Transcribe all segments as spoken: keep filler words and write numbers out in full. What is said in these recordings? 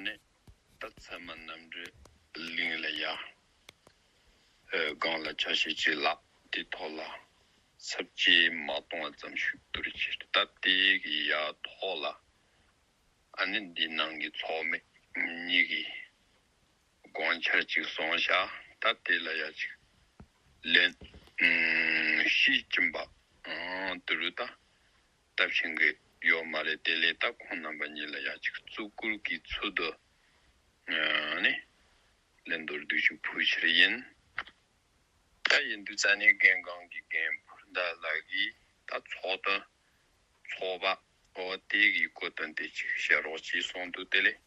ནི་ད་ཚད་མ་རྣམ་འགྲེལ་གླིང་ལ་ཡ། ཨ་སྒང་ལ་ཆ་ཤས་ཅིག་ལ་དེ་ཐོག་ལ་ཚབ་བཅས་མ་གཏོང་བ་ཙམ་ཞིག་བསྡུར་གྱི་ད་དེ་གི་ཡ་ཐོག་ལ། ཨ་ནི་འདི་ནང་གི་ཚོགས་མི་གཉིས་ཀྱིས་དགོངས་འཆར་ཅིག་གསུངས་ཤག་ད་དེ་ལ་ཡ་ཅིག་ལན་ཤེས་ཀྱིན་པ་དུ་རུ་ད་སྟབས་ཤིང་གི་ཡོད་མ་རེད། དེ་ལས་ད་ཁོང་རྣམ་པ་གཉིས་ལ་ཡ་ཅིག་གཙུག་གུར་གྱི་ཚུལ་དུ་ནི་ལན་མདོར་བསྡུས་ཤིག་ཕུལ་ཕྱིར་ཡིན། ད་ཡིན་དུས་ཙ་ནས་རྒན་གང་གི་རྒན་ཕུར་མདའ་ལགས་ཀྱིས་ད་ཚོགས་དོན་ཚོགས་པ་འོ་དེ་གི་གོ་དོན་དེ་ཅིག་བཤད་རོགས་ཅེས་གསུངས་འདུག་དེ་ལས་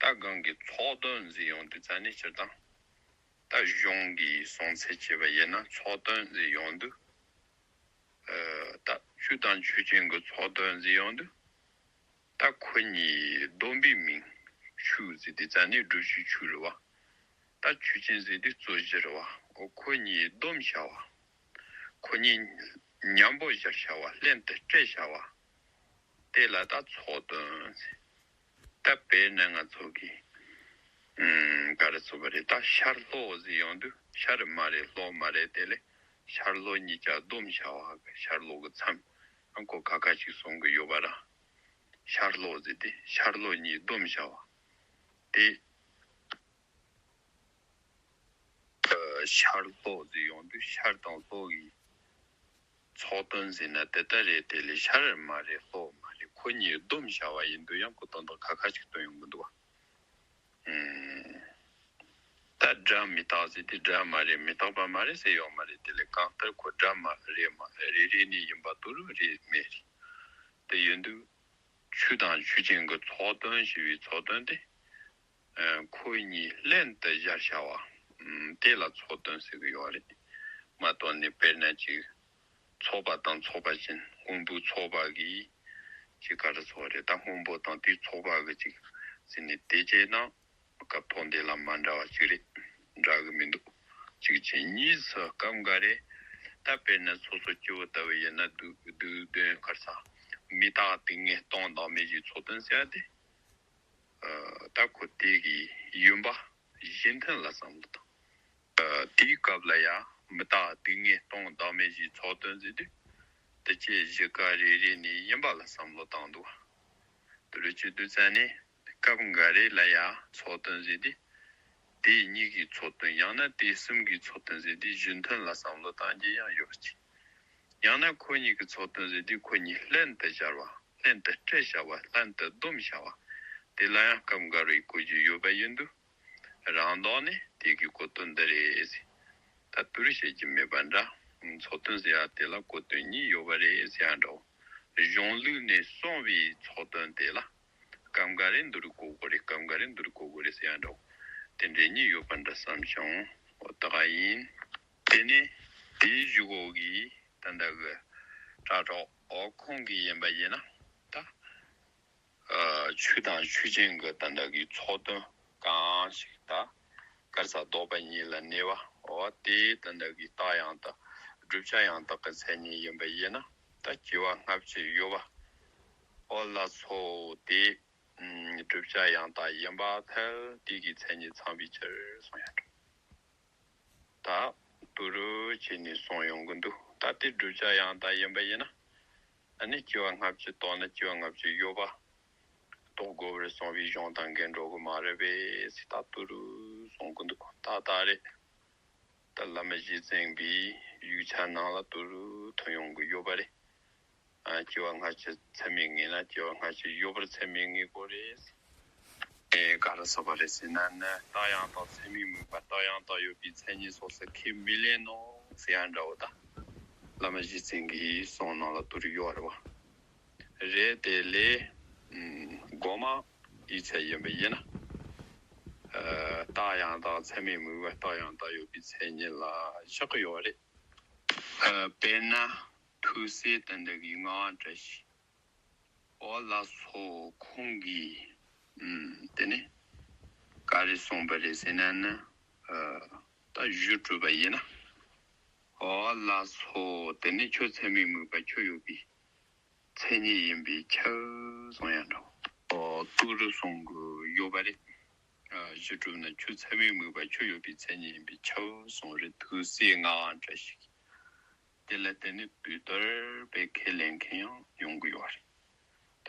ད་གང་གི་ཚོགས་དོན་ཟེར་ཡོང་དུས་ཙ་ནས་སྤྱིར་བཏང་ད་གཞུང་གི་གསུང་ཚད་བྱས་པ་ཡིན་ན་ཚོགས་དོན་ཟེར་ཡོང་དུས་ད་ཆོས་དང་ཆོས་ཅན་གྱི་ཚོགས་དོན་ཟེར་ཡོང་དུས། ད་ཁོ་གཉིས་བསྡོམས་པའི་མིང་ཆོས་ཟེར་དུས་ཙ་ནས་སྒྲུབ་བྱེད་ཆོས་རེད་བ། ད་ཆོས་ཅན་ཟེར་དུས་རྩོད་གཞི་རེད་བ། འོ་ཁོ་གཉིས་བསྡོམས་བྱ་བ། ཁོ་གཉིས་མཉམ་པོ་སྦྱར་བྱ་བ་ལྷན་དུ་སྤྲད་བྱ་བ། དེ་ལ་ད་ཚོགས་དོན་ཟེར། ད་དཔེར་ན་ང་ཚོ་གི་ཨུམ་ག་རེ་ཟེར་བ་རེད། ད་ཤར་ལྷོ་ཟེར་ཡོང་དུས་ཤར་མ་རེད་ལྷོ་མ་རེད། དེ་ལས་ཤར་ལྷོ་གཉིས་ཆ་བསྡོམས་བྱ་བ་གི་ཤར་ལྷོ་གི་མཚམས་ཨང་ཁོ་ཁ་ཁ་ཅིག་གསུང་གི་ཡོད་པ་ར། ཤར་ལྷོ་ཟེར་ཏེ་ཤར་ལྷོ་གཉིས་བསྡོམས་བྱ་བ་དེ། ཨ་ཤར་ལྷོ་ཟེར་ཡོང་དུས་ཤར་དང་ལྷོ་ཡི་ཚོགས་དོན་ཟེར་ན་དེ་ལྟ་རེད། དེ་ལས་ཤར་མ་རེད་ལྷོ་མ་རེད། ཁོ་གཉིས་བསྡོམས་བྱ་བ་ཡིན་དུས་ཡང་ཁོ་དོན་དག་ཁ་ཁ་ཅིག་སྟོན་ཡོང་གི་འདུག་བ། ཨུམ། ད་སྒྲ་མི་རྟག་ཟེར་དུས་སྒྲ་མ་རེད་མི་རྟག་པ་མ་རེད་ཟེར་ཡོད་མ་རེད། དེ་ལས་གང་ལྟར་ཁོ་སྒྲ་མ་རེད་མ་རེད་རེད་ནི་ཡིན་པ་དུ་རུ་རེད་མེད་རེད། དེ་ཡིན་དུས་ཆོས་དང་ཆོས་ཅན་གྱི་ཚོགས་དོན་ཞེས་པའི་ཚོགས་དོན་དེ་ཨ་ཁོ་གཉིས་ལྷན་དུ་སྦྱར་བྱ་བ་ཨུམ་དེ་ལ་ཚོགས་དོན་ཟེར་གི་ཡོད་རེད། མ་གཏོགས་ནི་དཔེར་ན་ཅིག་ཚོགས་པ་དང་ཚོགས་པ་ཅན། སྔོན་པོའི་ཚོགས་པ་གི་ཅིག་ག་རེ་ཚོགས་རེད། ད་སྔོན་པོ་དང་དེའི་ཚོགས་པ་གི་ཅིག་ཟེར་ནས་དེ་བྱས་ན་སྐབས་ཐོག་འདི་ལ་མ་འདྲ་བ་ཅིག་རེད། འདྲ་གི་མི་འདུག་གཅིག་བྱས་གཉིས་སུ་སྐབས་འགའ་རེ་ད་དཔེར་ན་སོ་སོ་སྐྱེ་བོ་ལྟ་བུ་ཡིན་ན་བསྡུས་བསྡུས་དོན་ག་རེ་ཟ། མི་རྟག་སྡུག་བསྔལ་སྟོང་བདག་མེད་ཀྱི་ཚོགས་དོན་ཟེར་ཡ་དེ། ཨ་ད་ཁོ་དེ་གི་ཡོན་པ་གཞི་མཐུན་ལ་བསམ་བློ་བཏང་། ཨ་དེའི་སྐབས་ལ་ཡང་མི་རྟག་སྡུག་བསྔལ་སྟོང་བདག་མེད་ཀྱི་ཚོགས་དོན་ཟེར་དུས་དེ་ཅི་གཞི་ཀ་རེ་རེ་ནས་ཡིན་པ་ལ་བསམ་བློ་བཏང་འདུག་དེ་རུ་བྱེད་དུས་ཙ་ནས་སྐབས་འགའ་རེ་ལ་ཡང་ཚོགས་དོན་ཟེར་དུས་དེ་གཉིས་ཀྱི་ཚོགས་དོན་ཡང་ན་དེ་གསུམ་གྱི་ཚོགས་དོན་ཟེར་དུས་གཞི་མཐུན་ལ་བསམ་བློ་བཏང་རྒྱུ་ཡང་ཡོད་ཅིང་། ཡང་ན་ཁོ་གཉིས་ཀྱི་ཚོགས་དོན་ཟེར་དུས་ཁོ་གཉིས་ལྷན་དུ་སྦྱར་བ། ལྷན་དུ་སྤྲད་བྱ་བ། ལྷན་དུ་བསྡོམས་བྱ་བ། དེ་ལ་ཡང་སྐབས་འགའ་རེ་གོ་རྒྱུ་ཡོད་པ་ཡིན་དུས། རང་ལྡོག་ནས་དེ་གི་གོ་དོན་འདི་རེད་ཟེར། ད་དུ་རུ་བཤད་རྒྱུ་མེད་པ་འདྲ། ཚོགས་དོན་ཟེར་ཡ་དེ་ལ་གོ་དོན་གཉིས་ཡོད་པ་རེད་ཟེར་ཡ་འདྲ་བོ། གཞུང་ལུགས་ནས་གསུངས་པའི་ཚོགས་དོན་དེ་ལ་སྐབས་འགའ་རེ་འདི་རུ་གོ་དགོས་རེད། སྐབས་འགའ་རེ་འདི་རུ་གོ་དགོས་རེད་ཟེར་ཡ་འདྲ་བོ། དེ་འདྲའི་གཉིས་ཡོད་པ་འདྲ་བསམ་བྱུང་། འོ་ད་ག་ཡིན། དེ་ནས་དེའི་གཞུག་གུ་གི་ད་ལྟ་གི་དྲ་གྲོགས་འོ་ཁོང་གི་ཡིན་པ་ཡིན་ན་ད། ཨ་ཆོས་དང་ཆོས་ཅན་གྱི་ད་ལྟ་གི་ཚོགས་དོན་གང་ཞིག་ད་ག་རེ་ཟ་ལྡོག་པ་གཉིས་ལ་གནས་པ་འོ་དེ་ད་ལྟ་གི་རྟགས་ཡང་དག་བསྒྲུབ་བྱ་ཡང་དག་གི་མཚན་ཉིད་ཡིན་པ་ཡིན་ན་ད་སྐྱེ་བ་སྔ་ཕྱི་ཡོད་པ་འོ་ལ་སོགས་དེ་ཨུམ་བསྒྲུབ་བྱ་ཡང་དག་ཡིན་པར་ཐལ། དེ་གི་མཚན་ཉིད་ཚང་བའི་ཕྱིར་གསུངས་ཡ་འདྲ། ད་དུ་རུ་བྱས་ནས་གསུངས་ཡོང་གི་འདུག་ད་དེ་བསྒྲུབ་བྱ་ཡང་དག་ཡིན་པ་ཡིན་ན། ཨ་ནི་སྐྱེ་བ་སྔ་ཕྱི་རྟོགས་ན་སྐྱེ་བ་སྔ་ཕྱི་ཡོད་པ་རྟོགས་དགོས་པར་གསུངས་པའི་གཞུང་དང་འགལ་འགྲོ་གི་མ་རེད་པས་ཟེར་ད་དུ་རུ་གསུང་གི་འདུག་ད་ད་རེད། ད་བླ་མ་རྗེ་བཙུན་པའི་ཡིག་ཆ་ནང་ལ་དུ་རུ་ཐོན་ཡོང་གི་ཡོད་པ་རེད། ཨ་སྐྱེ་བ་སྔ་ཕྱི་ཚད་མས་ངེས་ན་སྐྱེ་བ་སྔ་ཕྱི་ཡོད་པར་ཚད་མས་ངེས་དགོས་རེད། ཨེ་ག་རེ་ཟེར་བ་རེད་ཟེར་ན་ནི་རྟགས་ཡང་དག་ཚད་མས་དམིགས་པ་རྟགས་ཡང་དག་ཡོད་པའི་མཚན་ཉིད་སོགས་སུ་ཁས་མི་ལེན་ནོ་ཟེར་ཡ་འདྲ་བོ་ད། བླ་མ་རྗེ་བཙུན་གྱི་གསུང་ནང་ལ་དུ་རུ་ཡོད་རེད་བ། རེད་དེ་ལས་ཨུམ་དགོངས་པ་ཡིད་ཆེས་ཡིན་པ་ཡིན་ན། ཨ་རྟགས་ཡང་དག་ཚད་མས་དམིགས་པ་རྟགས་ཡང་དག་ཡོད་པའི་མཚན་ཉིད་ལ་བཞག་གི་ཡོད་རེད། ཨ་དཔེར་ན། ཐུགས་སྲས་དེ་འདྲ་གི་ངག་དབང་བཀྲ་ཤིས་འོ་ལ་སོགས་ཁོང་གིས་ཨུམ་དེ་ནི་ག་རེ་གསུངས་པ་རེད་ཟེར་ན་ནི་ཨ་ད་ཞུ་སྤྲོད་པ་ཡིན་ན་འོ་ལ་སོགས་དེ་ནི་ཁྱོད་ཚད་མས་དམིགས་པ་ཁྱོད་ཡོད་པའི་མཚན་ཉིད་ཡིན་པའི་ཕྱིར་གསུང་ཡ་འདྲ། ཏུ་རུ་གསུང་གི་ཡོད་པ་རེད། གཞི་གྲུབ་ན་ཆོས་ཚད་མས་དམིགས་པ་ཆོས་ཡོད་པའི་མཚན་ཉིད་ཡིན་པས་ཁྱབ་གསུང་རེད། ཐུགས་སྲས་ལྔ་འདྲ་ཞིག་དེ་ལ་བརྟེན་ནས་དུས་ལྟར་པའི་ཁས་ལེན་མཁན་ཡང་ཡོང་གི་ཡོད་རེད།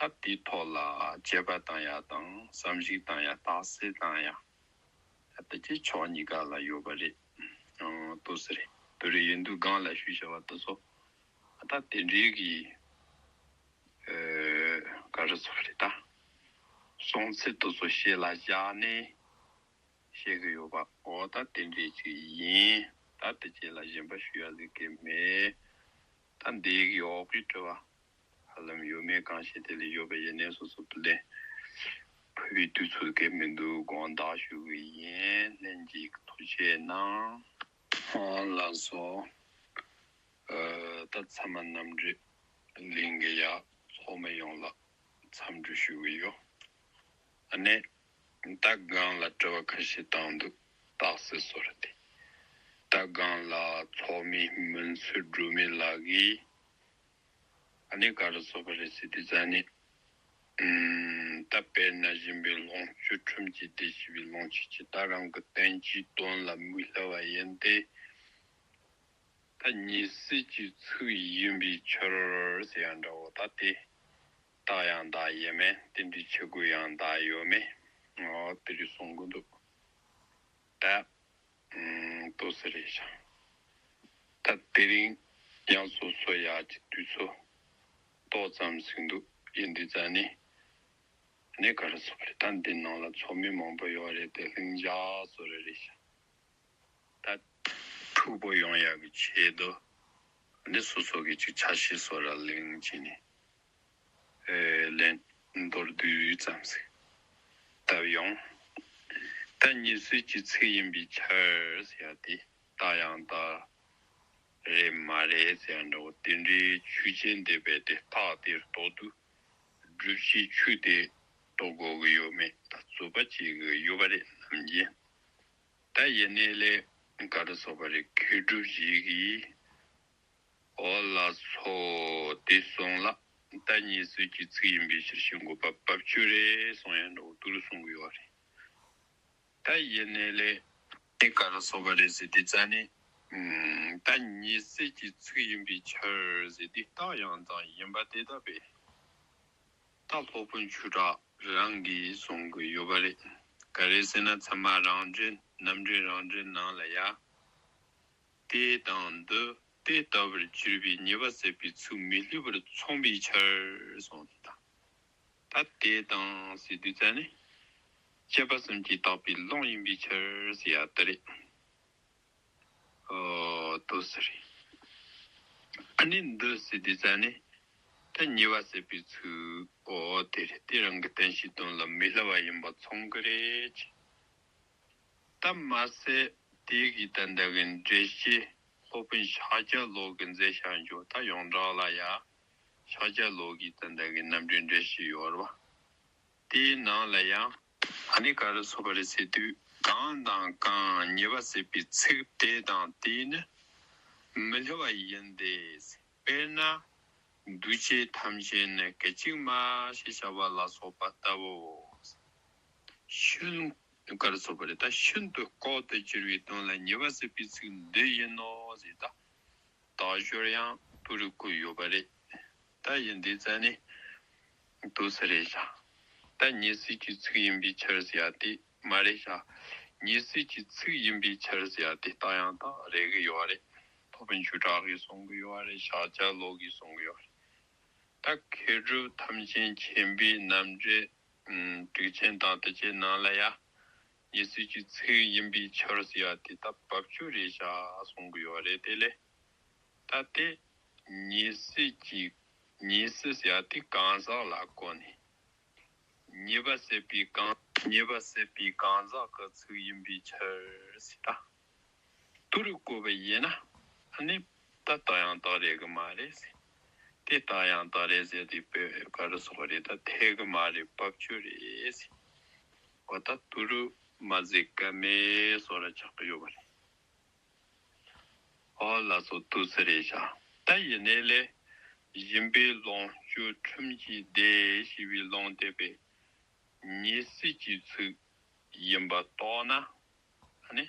ད་དེའི་ཐོག་ལ་དཔྱད་པ་བཏང་ཡ་དང་བསམ་གཞིག་བཏང་ཡ་རྟགས་གསལ་བཏང་ཡ། ད་དེ་ཅི་ཕྱོགས་གཉིས་ཀ་ལ་ཡོད་པ་རེད། ཨང་ཏོ་སི་རེད། དུ་རེ་ཡིན་དུས་སྒང་ལ་ཞུས་བྱ་བ་དེ་ཚོ་ད་དེ་འདྲའི་གི་ཨེ་ག་རེ་ཚོ་རེད། ད་གསུང་ཚུལ་དེ་ཚོ་ཞེ་ལ་བཞག་ནས་བཤད་གི་ཡོད་པ། འོ་ད་དེ་འདྲའི་ཅིག་ཡིན། ད་དེ་ཅི་ལ་གཞན་པ་ཞུ་ཡ་ཟིག་གི་མེད། ད་འདི་གི་འོག་གི་དྲི་བ། ཧ་ལམ་ཡོད་མེད་གང་ཤེས། དེ་ལས་ཡོད་པ་ཡིན་ནའི་སོ་སོ་དུ་ལེན། ཕུལ་བའི་དུས་ཚོད་ཀྱི་མི་འདུག་དགོངས་དག་ཞུ་གི་ཡིན། ལྷན་ཅིག་ཐུགས་རྗེ་གནང་། ལགས་སོ། ད་ཚང་མ་རྣམ་འགྲེལ་གླིང་གི་ཡ་ཚོགས་མི་ཡོངས་ལ་འཚམས་འདྲི་ཞུ་གི་ཡོད། ཨ་ནི་ད་སྒང་ལ་དྲི་བ་ཁ་ཤས་བཏང་འདུག་རྟགས་གསལ་བཟོ་ར་དེ། ད་སྒང་ལ་ཚོགས་མི་མུན་སེལ་སྒྲོལ་མའི་ལག་གིས། ཨ་ནི་ག་རེ་བཟོ་བ་རེད་ཟེར་དུས་ཙ་ནི། ཨུམ། ད་དཔེར་ན་སྦྱིན་པའི་ལོངས་སྤྱོད་ཁྲིམས་ཀྱིས་བདེ་ཞེས་པའི་ལོངས་སྤྱོད་ཀྱི་ད་རང་གི་བསྟན་བཅོས་དོན་ལ་མི་སླུ་བ་ཡིན་ཏེ། ད་ཉེས་སྲིད་ཀྱི་ཚིག་ཡིན་པའི་ཕྱིར་ཟེར་ཡ་འདྲ་བོ། ད་དེ་རྟགས་ཡང་དག་ཡིན་མིན་དེ་འདྲའི་ཆི་དགོས་ཡང་དག་ཡོད་མེད། འོ་དེ་རིགས་གསུང་གི་འདུག་ད། ཏོ་སི་རེད་ཤག་ད་དེ་རིང་ཡང་སོ་སོ་ཡག་གི་དུས་ཚོད་ཏོག་ཙམ་ཟིན་འདུག་ཡིན་དུས་ཙ་ནི། ནས་ག་རེ་ཟེར་བ་རེད། ད་འདི་ནང་ལ་ཚོགས་མི་མང་པོ་ཡོད་རེད་དེ། ལྷིང་འཇགས་བཟོ་རེ་རེད་ཤག་ད་འཁྲུག་པོ་ཡོང་ཡག་གི་ཆེད་དུ་ནི་སོ་སོ་གི་ཅིག་ཆ་ཤས་བཟོ་ར་གླེང་བྱས་ནས། ལན་མདོར་བསྡུས་ཙམ་ཞིག་བཏབ་ཡོང་། ད་ཉེས་སྲིད་ཀྱི་ཚིག་ཡིན་པའི་ཕྱིར་ཟེར་ཡ་དེ་རྟགས་ཡང་དག་རེད་མ་རེད་ཟེར་ཡ་འདྲ་བོ་དེ་འདྲའི་ཆོས་ཅན་འདི་བས་དེ་རྟགས་དེར་རྟོགས་དུས་སྒྲུབ་བྱེད་ཆོས་དེ་རྟོགས་དགོས་ཀྱི་ཡོད་མེད་ད་རྩོད་པ་བྱེད་ཀྱི་ཡོད་པ་རེད་ནམ་རྒྱུན། ད་ཡིན་ནའི་ལས་ག་རེ་ཟེར་བ་རེད། མཁས་གྲུབ་ཞིག་གིས། འོ་ལགས་སོ། དེ་སོང་ལ་ད་ཉེས་སྲིད་ཀྱི་ཚིག་ཡིན་པའི་ཕྱིར་ཞེས་འགོད་པ་བབ་ཅོལ་རེད་གསུང་ཡ་འདྲ་བོ་དེ་རུ་གསུང་གི་ཡོད་རེད། ད་ཡིན་ནའི་ལས་དེ་ག་རེ་ཟེར་བ་རེད་ཟེར་དུས་ཙ་ནི། ཨུམ། ད་ཉེས་སྲིད་ཀྱི་ཚིག་ཡིན་པའི་ཕྱིར་ཟེར་དུས་རྟགས་ཡང་དག་ཡིན་པ་དེ་ལྟ་བས། ད་སློབ་དཔོན་ཆོས་གྲགས་རང་གིས་གསུང་གི་ཡོད་པ་རེད། ག་རེ་ཟེར་ན་ཚད་མ་རང་འགྲེལ་རྣམ་འགྲེལ་རང་འགྲེལ་ནང་ལ་ཡ། དེ་དང་འདི་དེ་ལྟ་བུར་གྱུར་པའི་ཉེས་པ་ཟད་པའི་ཚིག་མི་སླུ་བར་མཚུངས་པའི་ཕྱིར་གསུངས་ཏེ། ད་དེ་དང་ཟེར་དུས་ཙ་ནི། དཔྱད་པ་གསུམ་གྱིས་བརྟགས་པའི་ལུང་ཡིན་པའི་ཕྱིར་ཟེར་ཡ་དེ་རེད། ཨོ་ཏོ་སི་རེད། ཨ་ནི་འདི་ཟེར་དུས་ཙ་ནི། ད་ཉེས་པ་ཟད་པའི་ཚིག་ཨོ་དེ་རེད། དེ་རང་གི་བསྟན་བྱའི་དོན་ལ་མི་སླུ་བ་ཡིན་པ་མཚུངས་ཀྱི་རེད། ད་མ་ཟད་དེ་གི་ད་ལྟ་གི་འགྲེལ་བཤད་སློབ་དཔོན་ཤཱཀྱ་བློ་གིས་མཛད་བཞག་འཇོག་ད་ཡོངས་གྲགས་ལ་ཡ་ཤཱཀྱ་བློ་གི་ད་ལྟ་གི་རྣམ་འགྲེལ་འགྲེལ་བཤད་ཡོད་རེད་བ། དེའི་ནང་ལ་ཡང་ཨ་ནི་ག་རེ་ཟེར་བ་རེད་ཟེར་དུས། གང་དང་གང་ཉེས་པ་ཟད་པའི་ཚིག་དེ་དང་དེ་ནི་མི་སླུ་བ་ཡིན་ཏེ། དཔེར་ན། འདུས་བྱས་ཐམས་ཅད་ནི་སྐད་ཅིག་མ་ཞེས་བྱ་བ་ལ་སོགས་པ་ལྟ་བུའོ། ཤིན། ག་རེ་ཟེར་བ་རེད། ད་ཤིན་ཏུ་ལྐོག་ཏུ་གྱུར་པའི་དོན་ལ་ཉེས་པ་ཟད་པའི་ཚིག་འདི་ཡིན་ནོ་ཟེར། ད་དག་སྦྱོར་ཡང་དེ་རུ་བཀོད་ཡོད་པ་རེད། ད་ཡིན་དུས་ཙ་ནི་ཏོ་སི་རེད་ཤག་ད་ཉེས་སྲིད་ཀྱི་ཚིག་ཡིན་པའི་ཕྱིར་ཟེར་ཡ་དེ་མ་རེད་ཤག་ཉེས་སྲིད་ཀྱི་ཚིག་ཡིན་པའི་ཕྱིར་ཟེར་ཡ་དེ་རྟགས་ཡང་དག་རེད་གི་ཡོད་རེད། སློབ་དཔོན་ཆོས་གྲགས་ཀྱིས་གསུང་གི་ཡོད་རེད། ཤཱཀྱ་བློ་གིས་གསུང་གི་ཡོད་རེད། ད་མཁས་གྲུབ་ཐམས་ཅད་མཁྱེན་པའི་རྣམ་འགྲེལ་ཨུམ། ཊཱིཀ་ཆེན་དང་དེ་ཚོའི་ནང་ལ་ཡ། ཉེས་སྲིད་ཀྱི་ཚིག་ཡིན་པའི་ཕྱིར་ཟེར་ཡ་དེ་ད་བབ་ཅོལ་རེད་ཤག་གསུང་གི་ཡོད་རེད། དེ་ལས་ད་དེ་ཉེས་སྲིད་ཀྱི་ཉེས་སྲིད་ཟེར་ཡ་དེ་གང་ཟག་ལ་གོ་ནས། ཉེས་པ་ཟད་པའི་གང་ཉེས་པ་ཟད་པའི་གང་ཟག་གི་ཚིག་ཡིན་པའི་ཕྱིར་ཟེར་ད། དེ་རུ་བཀོད་པ་ཡིན་ན། ཨ་ནི་ད་རྟགས་ཡང་དག་རེད་གི་མ་རེད་ཟེར། དེ་རྟགས་ཡང་དག་རེད་ཟེར་དེ་དཔེ་ག་རེ་ཟེར་བ་རེད། ད་འཐད་གི་མ་རེད། བབ་ཅོལ་རེད་ཟེར། འོ་ད་དེ་རུ་མ་ཟེར་ཀ་མེད་བཟོ་ར་ཆགས་ཀྱི་ཡོད་པ་རེད། འོ་ལགས་སོ། ཏོ་སི་རེད་ཤག་ད་ཡིན་ནའི་ལས་སྦྱིན་པའི་ལོངས་སྤྱོད་ཁྲིམས་ཀྱིས་བདེ་ཞེས་པའི་ལུང་དེ་དཔེ་ ཉེས་སྲིད་ཀྱི་ཚིག་ཡིན་པ་རྟོགས་ན། ཨ་ནི།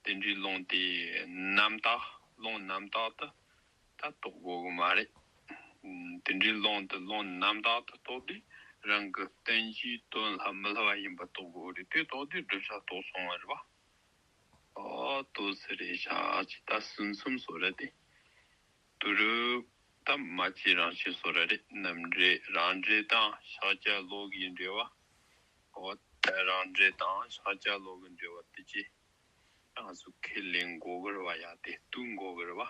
དེ་འདྲའི་ལུང་དེ་རྣམ་དག་ལུང་རྣམ་དག་ཏུ་ད་རྟོགས་དགོས་གི་མ་རེད། དེ་འདྲའི་ལུང་དེ་ལུང་རྣམ་དག་ཏུ་རྟོགས་དུས་རང་གི་བསྟན་བྱའི་དོན་ལ་མི་སླུ་བ་ཡིན་པ་རྟོགས་དགོས་རེད། དེ་རྟོགས་དུས་བསྒྲུབ་བྱ་རྟོགས་སོང་བ་རེད་བ། ཨོ་ཏོ་སི་རེད་ཤག་ཅི་ད་སུན་སུམ་སོ་ར་དེ། དུ་རུ་ད་མ་ཅི་རང་བཞིན་སོ་ར་རེད། རྣམ་འགྲེལ་རང་འགྲེལ་དང་ཤཱཀྱ་ལོ་གི་འགྲེལ་བ། ཨོ་ད་རང་འགྲེལ་དང་ཤཱཀྱ་ལོ་གི་འགྲེལ་བ་དེ་ཅི། རང་ཚོ་ཁས་ལེན་དགོས་གི་རེད་བ། ཡ་དེ་ལྟོས་དགོས་གི་རེད་བ།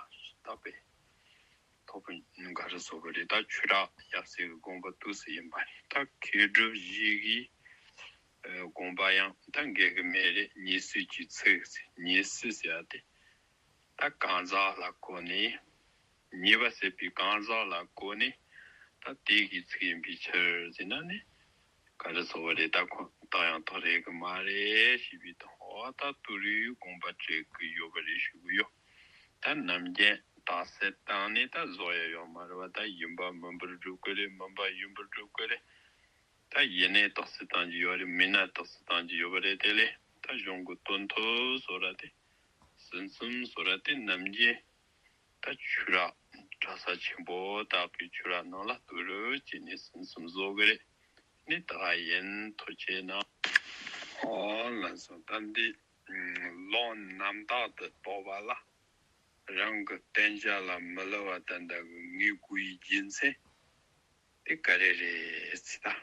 ད་པས། ཐོབ་པ་ག་རེ་ཟེར་བ་རེད། ད་ཆོས་གྲགས་ཡབ་སྲས་ཀྱི་དགོངས་པ་ཏོག་ཙམ་ཡིན་པ་རེད། ད་མཁས་གྲུབ་བཞི་གི་དགོངས་པ་ཡང་ད་འགལ་གི་མེད་རེད། ཉེས་སྲིད་ཀྱི་ཚིག་ཉེས་སྲིད་ཟེར་ཡ་དེ་ད་གང་ཟག་ལ་གོ་ནས། ཉེས་པ་ཟེར་བའི་གང་ཟག་ལ་གོ་ནས་ད་དེ་གི་ཚིག་ཡིན་པའི་ཕྱིར་ཟེར་ན་ནི། ག་རེ་ཟེར་བ་རེད། ད་ཁོ་ད་ཡང་ཐོག་རེད་གི་མ་རེད་ཞེས་པའི་དང་། འོ་ད་དུ་རུའི་དགོངས་པ་འགྲེལ་གི་ཡོད་པ་རེད་ཞུ་གི་ཡོད། ད་ནམ་རྒྱུན་རྟགས་གསལ་བཏང་ནས་ད་བཟོ་ཡ་ཡོད་མ་རེད་བ། ད་ཡིན་པ་མིན་པར་སྒྲུབ་གི་རེད། མིན་པ་ཡིན་པར་སྒྲུབ་གི་རེད། ད་ཡིན་ནའི་རྟགས་གསལ་བཏང་གི་ཡོད་རེད། མིན་ན་རྟགས་གསལ་བཏང་གི་ཡོད་པ་རེད། དེ་ལས་ད་གཞུང་གི་དོན་ཐོས་སོ་ར་དེ། སུན་སུམ་སོ་ར་དེ་ནམ་རྒྱུན། ད་ཆོས་ར་གྲྭ་ས་ཆེན་པོ་དག་གི་ཆོས་ར་ནང་ལ་དུ་རུ་བྱས་ནས་སུན་སུམ་བཟོ་གི་རེད། ནི་ད་ཡིན་ཐུགས་ཆེ་གནང་། ཨོ་ལགས་སོ། ད་འདི་ལུང་རྣམ་དག་ཏུ་རྟོགས་པ་ལ་རང་གི་བསྟན་བྱ་ལ་མི་སླུ་བ་དེ་འདྲ་གི་ངེས་དགོས་ཡི་རྒྱུ་མཚན། དེ་ག་རེ་རེད་ཟེར་ད།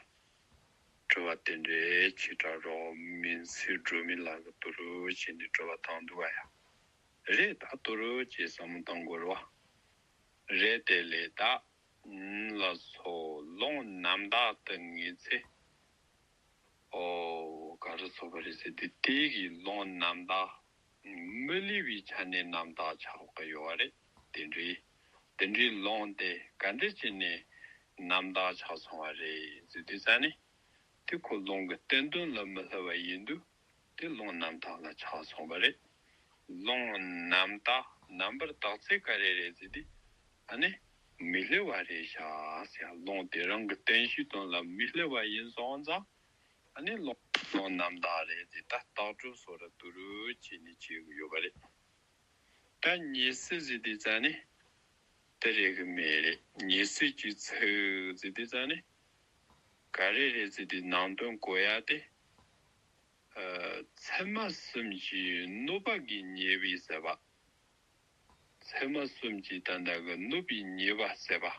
དྲི་བ་དེ་འདྲའི་ཆེ་དྲགས་རོགས་མིན་ཚེ་སྒྲོལ་མའི་ལག་གི་དུ་རུ་བྱས་ནས་དྲི་བ་བཏང་འདུག་བ་ཡ། རེད་ད་དུ་རུ་བྱས་བསམ་བློ་བཏང་དགོས་རེད་བ། རེད་དེ་ལས་ད། ལགས་སོ། ལུང་རྣམ་དག་ཏུ་ངེས་ཚེ། ཨོ་ག་རེ་ཟེར་བ་རེད་ཟེར་དུས་དེ་གི་ལུང་རྣམ་དག་མི་སླུ་བའི་ཆ་ནས་རྣམ་དག་ཆགས་ཀྱི་ཡོད་རེད། དེ་འདྲའི་དེ་འདྲའི་ལུང་དེ་ག་འདྲ་བྱས་ནས་རྣམ་དག་ཆགས་སོང་བ་རེད་ཟེར་དུས་ཙ་ནི། དེ་ཁོ་ལུང་གི་བསྟན་དོན་ལ་མི་སླུ་བ་ཡིན་དུས་དེ་ལུང་རྣམ་དག་ལ་ཆགས་སོང་བ་རེད། ལུང་རྣམ་དག་རྣམ་པར་དག་ཚད་ག་རེ་རེད་ཟེར་དུས། ཨ་ནི་མི་སླུ་བ་རེད་ཤག་ཟེར། ལུང་དེ་རང་གི་བསྟན་བྱའི་དོན་ལ་མི་སླུ་བ་ཡིན་སོང་ཙང་། ཨ་ནི་ལུང་ལུང་རྣམ་དག་རེད་དེ་ད་རྟགས་གྲུབ་སོ་ར་དུ་རུ་བྱས་ནས་བྱེད་གི་ཡོད་པ་རེད། ད་ཉེས་སྲིད་ཟེར་དུས་ཙ་ནི་དེ་རེད་གི་མེད་རེད། ཉེས་སྲིད་ཀྱི་ཚིག་ཟེར་དུས་ཙ་ནི་ག་རེ་རེད་ཟེར་དུས་ནང་དོན་གོ་ཡ་དེ། ཨ་མཚན་མ་གསུམ་གྱིས་གནོད་པ་གི་ཉེས་པའི་ཟེར་བ། མཚན་མ་གསུམ་གྱིས་ད་ལྟ་གི་གནོད་པའི་ཉེས་པ་ཟེར་བ།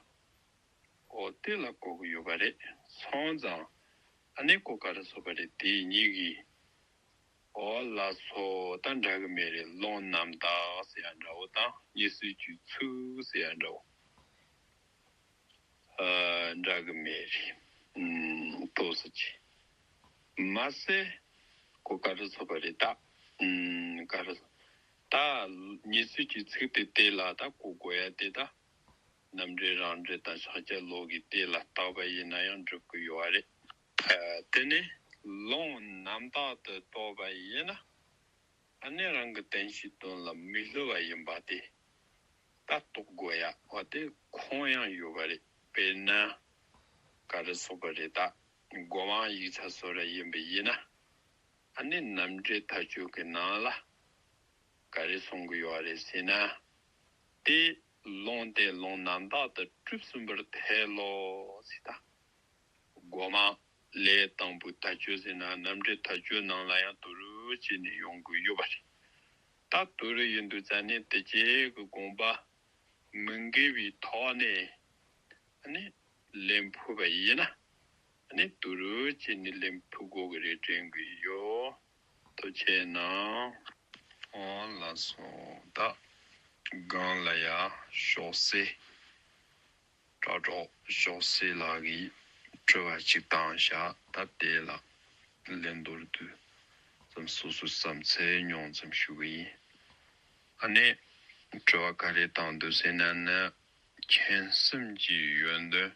ཨོ་དེ་ལ་གོ་གི་ཡོད་པ་རེད། སོང་ཙང་ཨ་ནི་ཁོ་ག་རེ་ཟེར་བ་རེད། དེ་གཉིས་ཀྱིས། ཨོ་ལགས་སོ། ད་འདྲ་གི་མེད་རེད། ལུང་རྣམ་དག་ཟེར་ཡ་འདྲ་བོ་དང་ཉེས་སྲིད་ཀྱི་ཚིག་ཟེར་ཡ་འདྲ་བོ། ཨ་འདྲ་གི་མེད་རེད། ཨུམ་ཏོག་ཙམ་ཅིག་མ་ཟད་ཁོ་ག་རེ་ཟེར་བ་རེད་ད། ཨུམ་ག་རེ་ད་ཉེས་སྲིད་ཀྱི་ཚིག་དེ་དེ་ལ་ད་གོ་དགོས་ཡ་དེ་ད། རྣམ་འགྲེལ་རང་འགྲེལ་དང་ཤཱཀྱ་ལོ་གིས་དེ་ལ་བརྟག་པ་ཡིན་ན་ཡང་འགྲུབ་ཀྱི་ཡོད་རེད། ཨ་དེ་ནི་ལུང་རྣམ་དག་ཏུ་རྟོགས་པ་ཡིན་ན། ཨ་ནི་རང་གི་བསྟན་བྱའི་དོན་ལ་མི་སླུ་བ་ཡིན་པ་དེ་ད་རྟོགས་དགོས་ཡ་བ་དེ་ཁུངས་ཡང་ཡོད་པ་རེད། དཔེར་ན་ག་རེ་ཟེར་བ་རེད་ད། སྒོམ་དབང་ཡིག་ཆ་སོ་ར་ཡིན་པ་ཡིན་ན། ཨ་ནི་རྣམ་འགྲེལ་མཐའ་དཔྱོད་ཀྱི་ནང་ལ་ག་རེ་གསུང་གི་ཡོད་རེད་ཟེར་ན། དེ་ལུང་དེ་ལུང་རྣམ་དག་ཏུ་གྲུབ་ཟིན་པར་ཐལ་ལོ་ཟེར་ད། སྒོམ་དབང་ལས་དང་པོའི་མཐའ་དཔྱོད་ཟེར་ན་རྣམ་འགྲེལ་མཐའ་དཔྱོད་ནང་ལ་ཡང་དུ་རུ་བྱས་ནས་ཡོང་གི་ཡོད་པ་རེད། ད་དུ་རུ་ཡིན་དུས་ཙ་ནི་དེ་རྗེས་ཀྱི་དགོངས་པ་མི་འགལ་བའི་ཐོག་ནས་ཨ་ནི་ལན་ཕུལ་བ་ཡིན་ན། ཨ་ནི་དུ་རུ་བྱས་ནས་ལན་ཕུལ་དགོས་ཀྱི་རེད་དྲན་གྱི་ཡོད། ཐུགས་རྗེ་གནང་། ཨོ་ལགས་སོ། ད་སྒང་ལ་ཡ་ཤོག་སེ། དྲ་གྲོགས་ཤོག་སེ་ལགས་ཀྱིས་དྲི་བ་གཅིག་བཏང་བཞག་ད་དེ་ལ་ལན་མདོར་བསྡུས་ཙམ་སོ་སོའི་བསམ་ཚུལ་ཉུང་ཙམ་ཞུ་གི་ཡིན། ཨ་ནི་དྲི་བ་ག་རེ་བཏང་འདུག་ཟེར་ན་ནི། མཁྱེན་གསུམ་གྱི་ཡོན་ཏན་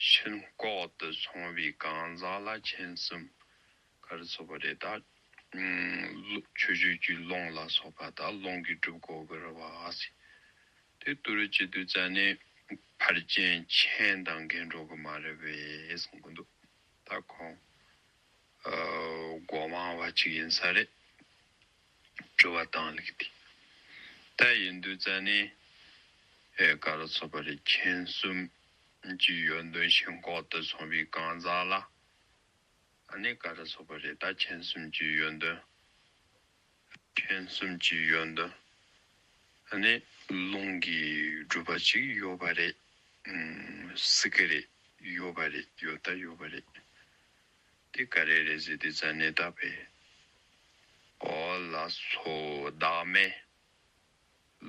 ཕྱིན་ལྐོག་ཏུ་སོང་བའི་གང་ཟག་ལ་མཁྱེན་གསུམ་ག་རེ་ཟེར་བ་རེད་ད། ཨུམ་ལུ་ཆོས་བརྒྱུད་ཀྱི་ལུང་ལ་སོགས་པ་དག་ལུང་གིས་སྒྲུབ་དགོས་ཀྱི་རེད་བ་ཟེར། དེ་ལྟར་བྱེད་དུས་ཙ་ནི་ཕར་ཕྱིན་མཁྱེན་དང་འགལ་འགྲོ་གི་མ་རེད་པས་གསུང་གི་འདུག་ད་ཁོང་ ཨ་སྒོ་མང་བ་ཅིག་ཡིན་ས་རེད། དྲི་བ་དང་ལུགས་དེ། ད་ཡིན་དུས་ཙ་ནི་ཨེ་ག་རེ་ཟེར་བ་རེད། མཁྱེན་གསུམ་གྱི་ཡོན་ཏན་ཤིན་ལྐོག་ཏུ་སོང་བའི་གང་ཟག་ལ། ཨ་ནི་ག་རེ་ཟེར་བ་རེད། ད་མཁྱེན་གསུམ་གྱི་ཡོན་ཏན། མཁྱེན་གསུམ་གྱི་ཡོན་ཏན། ཨ་ནི་ལུང་གིས་སྒྲུབ་པ་ཅིག་ཡོད་པ་རེད། ཨུམ། སྲིད་ཀྱི་རེད། ཡོད་པ་རེད། ཡོད་ད་ཡོད་པ་རེད། དེ་ག་རེ་རེད་ཟེར་དུས་ཙ་ནི་ད་དཔེ། འོ་ལགས་སོ། བདག་མེད་